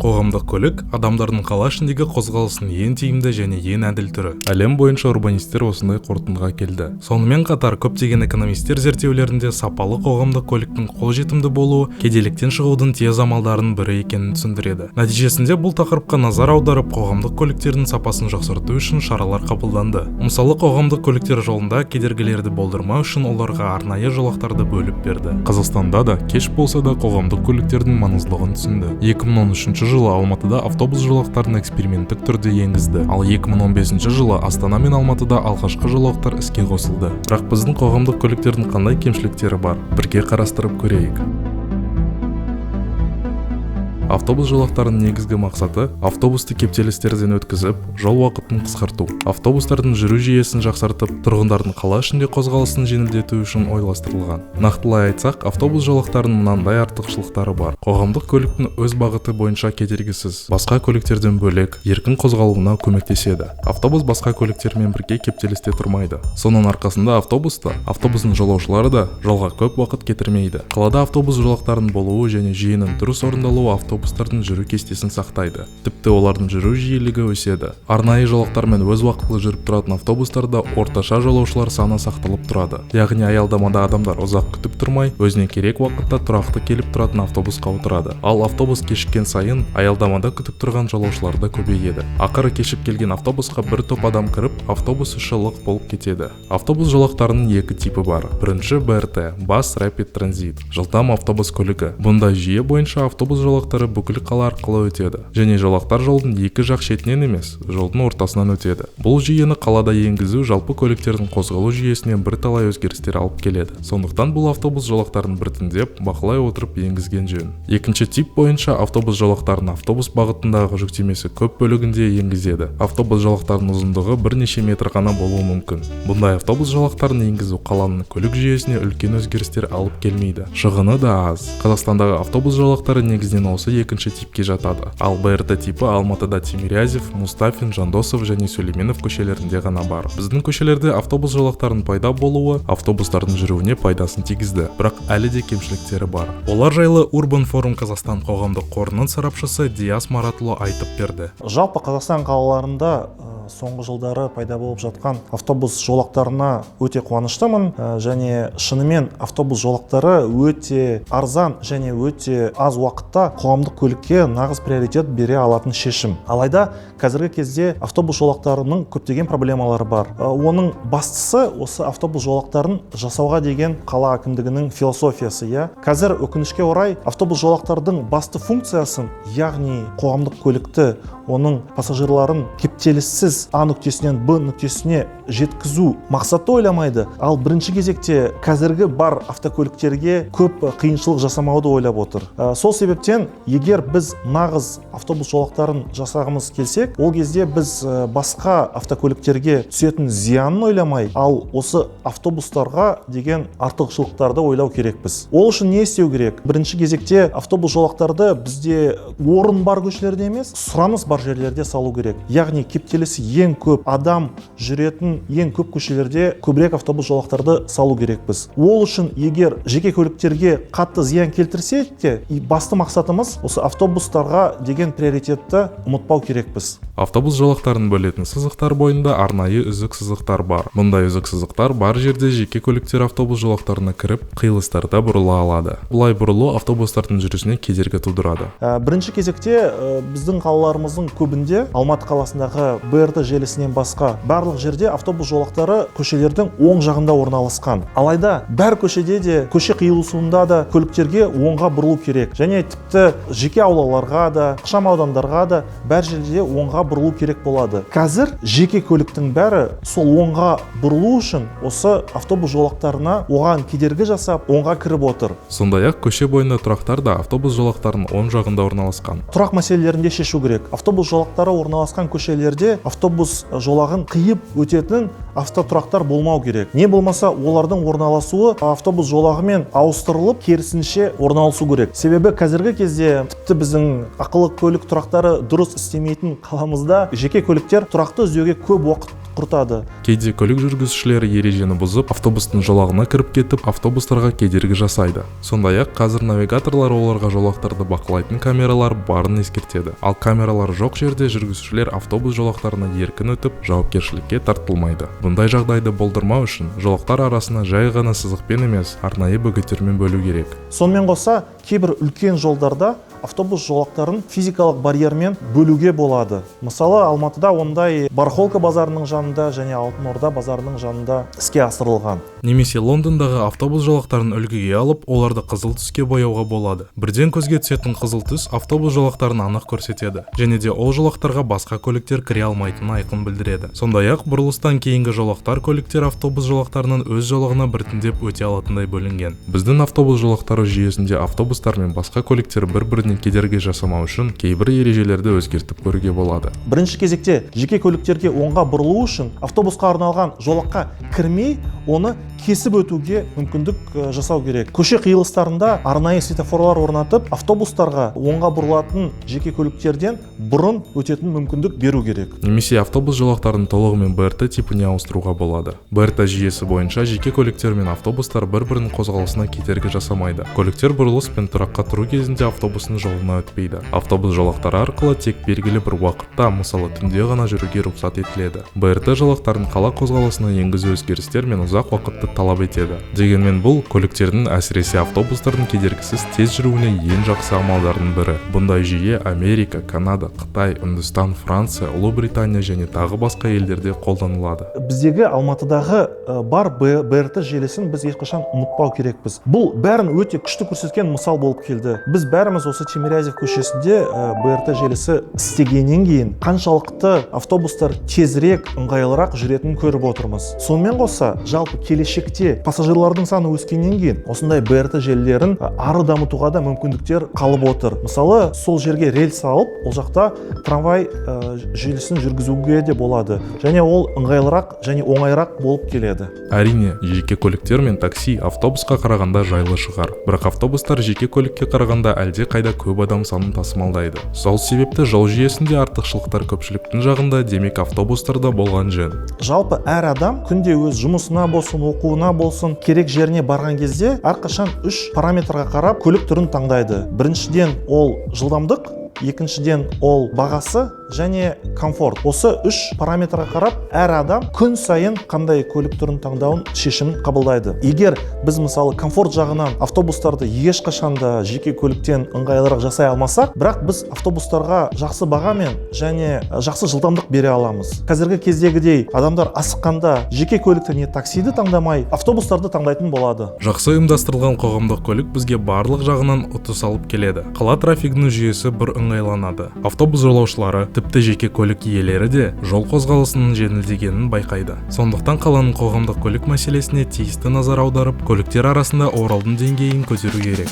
Қоғамдық көлік – адамдардың қала ішіндегі қозғалысының ең тиімді және ең әділ түрі. Әлем бойынша урбанисттер осындай қорытындыға келді. Сонымен қатар көптеген экономисттер зерттеулерінде сапалы қоғамдық көліктің қолжетімді болуы кедейліктен шығудың тез амалдарының бірі екенін түсіндіреді. Нәтижесінде бұл тақырыпқа назар аударып, қоғамдық көліктердің сапасын жақсарту үшін шаралар қабылданды. Мысалы, қоғамдық көліктер жолында кедергілерді болдырмау үшін оларға арнайы жолақтарды бөліп берді. Қазақстанда да кеш болса да қоғамдық көліктердің маңыздылығын түсінді. 2013 жылы Алматыда автобус жолақтарын эксперименттік түрде енгізді, ал 2015 жылы Астана мен Алматыда алғашқы жолақтар іске қосылды. Бірақ біздің қоғамдық көліктердің қандай кемшіліктері бар, бірге қарастырып көрейік. Автобус жолақтарының негізгі мақсаты – автобусты кептелістерден өткізіп, жол уақытын қысқарту, автобустардың жүру жүйесін жақсартып, тұрғындардың қала ішінде қозғалысын жеңілдету үшін ойластырылған. Нақтылай айтсақ, автобус жолақтарының мынандай артықшылықтары бар: қоғамдық көліктің өз бағыты бойынша кедергісіз, басқа көліктерден бөлек, еркін қозғалуына көмектеседі. Автобус басқа көліктермен бірге кептелісте тұрмайды. Соның арқасында автобус та, автобустың жолаушылары да жолға көп уақыт кетірмейді. Қалада автобус жолақтарының болуы және жүйенің дұрыс орындалуы автобустардың жүру кестесін сақтайды, тіпті олардың жүру жиілігі өседі. Арнайы жолақтармен өз уақытылы жүріп тұратын автобустарда орташа жолаушылар саны сақталып тұрады, яғни аялдамада адамдар ұзақ күтіп тұрмай, өзіне керек уақытта тұрақты келіп тұратын автобусқа отырады. Ал автобус кешіккен сайын аялдамада күтіп тұрған жолаушылар да көбейеді. Ақыры кешіп келген автобусқа бір топ адам кіріп, автобус іші лық болып кетеді. Автобус жолақтарының екі типі бар. Бірінші – БРТ, Bus Rapid Transit, жылдам автобус көлігі. Бұндай жүйе бойынша автобус жолақтары бүкіл қала арқылы өтеді және жолақтар жолдың екі жақ шетінен емес, жолдың ортасынан өтеді. Бұл жүйені қалада енгізу жалпы көліктердің қозғалу жүйесіне бірталай өзгерістер алып келеді. Сондықтан бұл автобус жолақтарын біртіндеп бақылай отырып енгізген жөн. Екінші тип бойынша автобус жолақтарын автобус бағытындағы жүктемесі көп бөлігінде енгізеді. Автобус жолақтарының ұзындығы бірнеше метр ғана болуы мүмкін. Бұндай автобус жолақтарын енгізу қаланың көлік жүйесіне үлкен өзгерістер алып келмейді, шығыны да аз. Қазақстандағы автобус жолақтары негізінен осы екінші типке жатады. Ал БРТ типі Алматыда Тимирязев, Мұстафин, Жандосов және Сүлейменов көшелерінде ғана бар. Біздің көшелерде автобус жолақтарының пайда болуы автобустардың жүруіне пайдасын тигізді, бірақ әлі де кемшіліктері бар. Олар жайлы Urban Forum Қазақстан қоғамдық қорының сарапшысы Диас Маратұлы айтып берді. Жалпы, Қазақстан қалаларында соңғы жылдары пайда болып жатқан автобус жолақтарына өте қуаныштымын. Және шынымен автобус жолақтары өте арзан және өте аз уақытта қоғамдық көлікке нағыз приоритет бере алатын шешім. Алайда қазіргі кезде автобус жолақтарының көптеген проблемалары бар. Оның бастысы – осы автобус жолақтарын жасауға деген қала әкімдігінің философиясы, иә. Қазір, өкінішке орай, автобус жолақтардың басты функциясын, яғни қоғамдық көлікті, оның пассажирларын кептеліссіз А нүктесінен Б нүктесіне жеткізу мақсатты ойламайды, ал бірінші кезекте қазіргі бар автокөліктерге көп қиыншылық жасамауды ойлап отыр. Сол себептен, егер біз нағыз автобус жолақтарын жасағымыз келсек, ол кезде біз басқа автокөліктерге түсетін зиянын ойламай, ал осы автобустарға деген артықшылықтарды ойлау керекпіз. Ол үшін не істеу керек? Бірінші кезекте автобус жолақтарды бізде орын бар көшелерде емес, сұраныс бар жерлерде салу керек, яғни кептелісі ең көп, адам жүретін ең көп көшелерде көбірек автобус жолақтарды салу керекпіз. Ол үшін, егер жеке көліктерге қатты зиян келтірсе де, и басты мақсатымыз осы автобустарға деген приоритетті ұмытпау керекпіз. Автобус жолақтарын бөлетін сызықтар бойында арнайы үзік сызықтар бар. Мұндай үзік сызықтар бар жерде жеке көліктер автобус жолақтарына кіріп, қиылыстарда бұрыла алады. Бұлай бұрылу автобустардың жүрісіне кедергі тудырады. Бірінші кезекте біздің қалаларымыздың көбінде, Алматы қаласындағы БРТ желісінен басқа барлық жерде автобус жолақтары көшелердің оң жағында орналасқан. Алайда бәр көшеде де, көше қиылысуында да көліктерге оңға бұрылу керек және тіпті жеке аулаларға да, ықшам аудандарға да, бәр жерде оңға бұрылу керек болады. Қазір жеке көліктің бәрі сол оңға бұрылу үшін осы автобус жолақтарына оған кедергі жасап, оңға кіріп отыр. Сондай ақ көше бойында тұрақтар да автобус жолақтарының оң жағында орналасқан. Тұрақ мәселелерін де шешу керек. Автобус жолақтары орналасқан көшелерде автобус жолағын қиып өтетін автотұрақтар болмау керек, не болмаса олардың орналасуы автобус жолағымен ауыстырылып, керісінше орналасу керек. Себебі қазіргі кезде тіпті біздің ақылы көлік тұрақтары дұрыс істемейтін қаламызда жеке көліктер тұрақты іздеуге көп уақыт құртады. Кейде көлік жүргізушілері ережені бұзып, автобустың жолағына кіріп кетіп, автобустарға кедергі жасайды. Сондай-ақ қазір навигаторлар оларға жолақтарды бақылайтын камералар барын ескертеді. Ал камералар жоқ жерде жүргізушілер автобус жолақтарына еркін өтіп, жауапкершілікке тартылмайды. Бұндай жағдайды болдырмау үшін жолақтар арасына жай ғана сызықпен емес, арнайы бөгеттермен бөлу керек. Сонымен қоса, кейбір үлкен жолдарда автобус жолақтарын физикалық барьермен бөлуге болады. Мысалы, Алматыда ондай Барахолка базарының жанында және Алтын Орда базарының жанында іске асырылған. Немесе Лондондағы автобус жолақтарын үлгіге алып, оларды қызыл түске бояуға болады. Бірден көзге түсетін қызыл түс автобус жолақтарын анық көрсетеді және де ол жолақтарға басқа көліктер кіре алмайтынын айқын білдіреді. Сондай-ақ бұрылыстан кейінгі жолақтар көліктер автобус жолақтарынан өз жолағына біртіндеп өте алатындай бөлінген. Біздің автобус жолақтары жүйесінде автобустар мен басқа көліктер бір-біріне кедергі жасамау үшін кейбір ережелерді өзгертіп көруге болады. Бірінші кезекте жеке көліктерге оңға бұрылу үшін автобусқа арналған жолаққа кірмей, оны кесіп өтуге мүмкіндік жасау керек. Көше қиылыстарында арнайы светофорлар орнатып, автобустарға оңға бұрылатын жеке көліктерден бұрын өтетін мүмкіндік беру керек. Немесе автобус жолақтарын толығымен БРТ типіне ауыстыруға болады. БРТ жүйесі бойынша жеке көліктер мен автобустар бір-бірінің қозғалысына кедергі жасамайды. Көліктер бұрылыс пен тұраққа тұру кезінде автобустың жолына өтпейді. Автобус жолақтары арқылы тек белгілі бір уақытта, мысалы түнде ғана жүруге рұқсат етіледі. БРТ жолақтарын қала қозғалысына енгізу өзгерістер мен ұзақ уақытты талап етеді. Дегенмен бұл көліктердің, әсіресе автобустардың кедергісіз тез жүруіне ең жақсы амалдардың бірі. Бұндай жүйе Америка, Канада, Қытай, Үндістан, Франция, Ұлыбритания және тағы басқа елдерде қолданылады. Біздегі Алматыдағы бар БРТ желісін біз ешқашан ұмытпау керекпіз. Бұл бәрін өте күшті көрсеткен мысал болып келді. Біз бәріміз осы Тимирязев көшесінде БРТ желісі істегеннен кейін қаншалықты автобустар тезірек, ыңғайлырақ жүретінін көріп отырмыз. Сонымен қоса, жалпы келешекте пассажирлардың саны өскеннен кейін осындай БРТ желілерін ары дамытуға да мүмкіндіктер қалып отыр. Мысалы, сол жерге рельс салып, ол жақта трамвай желісін жүргізуге де болады. Және ол ыңғайлырақ және оңайырақ болып келеді. Әрине, жеке көліктер мен такси автобусқа қарағанда жайлы шығар. Бірақ автобустар жеке көлікке қарағанда әлде қайда көп адам санын тасымалдайды. Сол себепті жол жүйесінде артықшылықтар көпшіліктің жағында, демек автобустарда болған жөн. Жалпы әр адам күнде өз жұмысына болсын, оқуына болсын, керек жеріне барған кезде әрқашан үш параметрға қарап көлік түрін таңдайды. Біріншіден ол жылдамдық, екіншіден ол бағасы және комфорт. Осы үш параметрға қарап әр адам күн сайын қандай көлік түрін таңдауын шешімін қабылдайды. Егер біз мысалы комфорт жағынан автобустарды ешқашан да жеке көліктен ыңғайлырақ жасай алмасақ, бірақ біз автобустарға жақсы бағамен және жақсы жылдамдық бере аламыз. Қазіргі кездегідей адамдар асыққанда жеке көлікті не таксиді таңдамай, автобустарды таңдайтын болады. Жақсы ұйымдастырылған қоғамдық көлік бізге барлық жағынан ұтыс алып келеді. Қала трафигінің жүйесі бір ыңғайланады. Автобус жолаушылары, тіпті жеке көлік иелері де жол қозғалысының жеңілдегенін байқайды. Сондықтан қаланың қоғамдық көлік мәселесіне тиісті назар аударып, көліктер арасында оралдың деңгейін көтеру керек.